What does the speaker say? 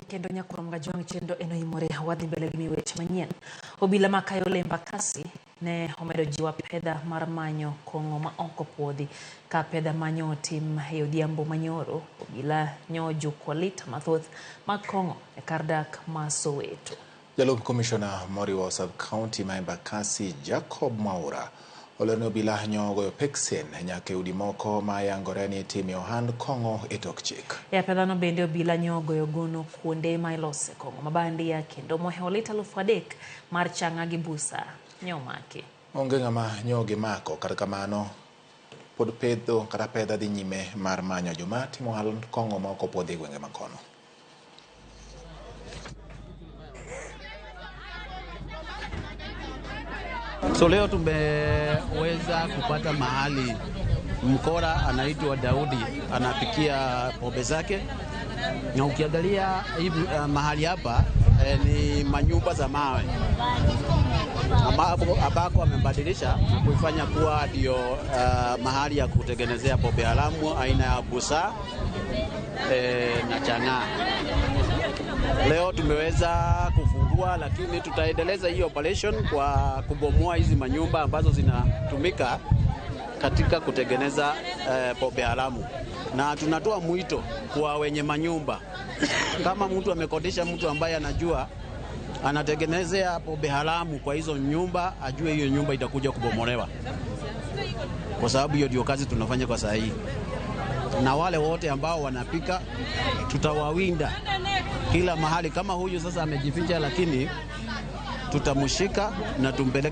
Kendo nyakurom Kajwang' chendo eno imore wadhi mbele gi weche manyien. Obila ma Kayole Embakasi ne omedo jiwo apedha mar manyo kong'o ma ok opuodhi. Ka apedha manyo otim e odhiambo manyoro, obila nyojuko lita mathoth mag kong'o e kar dak ma Soweto. Jalup komishona moriwo sub-county ma Embakasi Jacob Mwaura olero ni obila nyogoyo peksen nyaka e udi moko ma yangore ni itime ohand kong'o e tok chik. E apedhano bende obila nyogoyo gono kuonde ma ilose kong'o mabandia kendo mohewo lita 3,000 mar chang'a gi busa nyomaki. Onge ng'ama nyogi mako, kata kamano pod pedho kata pedha dhi nyime mar manyo joma timo ohand kong'o ma ok opuodhi e gwenge ma kono. So leo tumeweza kupata mahali mkora anaitwa Daudi anapikia pombe zake, na ukiangalia hivi mahali hapa ni manyumba za mawe ambako amebadilisha na kuifanya kuwa ndio mahali ya kutengenezea pombe haramu aina ya busa na chang'aa. Leo tumeweza kufungua, lakini tutaendeleza hii operation kwa kubomoa hizi manyumba ambazo zinatumika katika kutengeneza pombe haramu. Na tunatoa mwito kwa wenye manyumba, kama mtu amekodisha mtu ambaye anajua anatengenezea pombe haramu kwa hizo nyumba, ajue hiyo nyumba itakuja kubomolewa, kwa sababu hiyo ndio kazi tunafanya kwa saa hii. Na wale wote ambao wanapika tutawawinda kila mahali. Kama huyu sasa amejificha, lakini tutamshika na tumpeleke.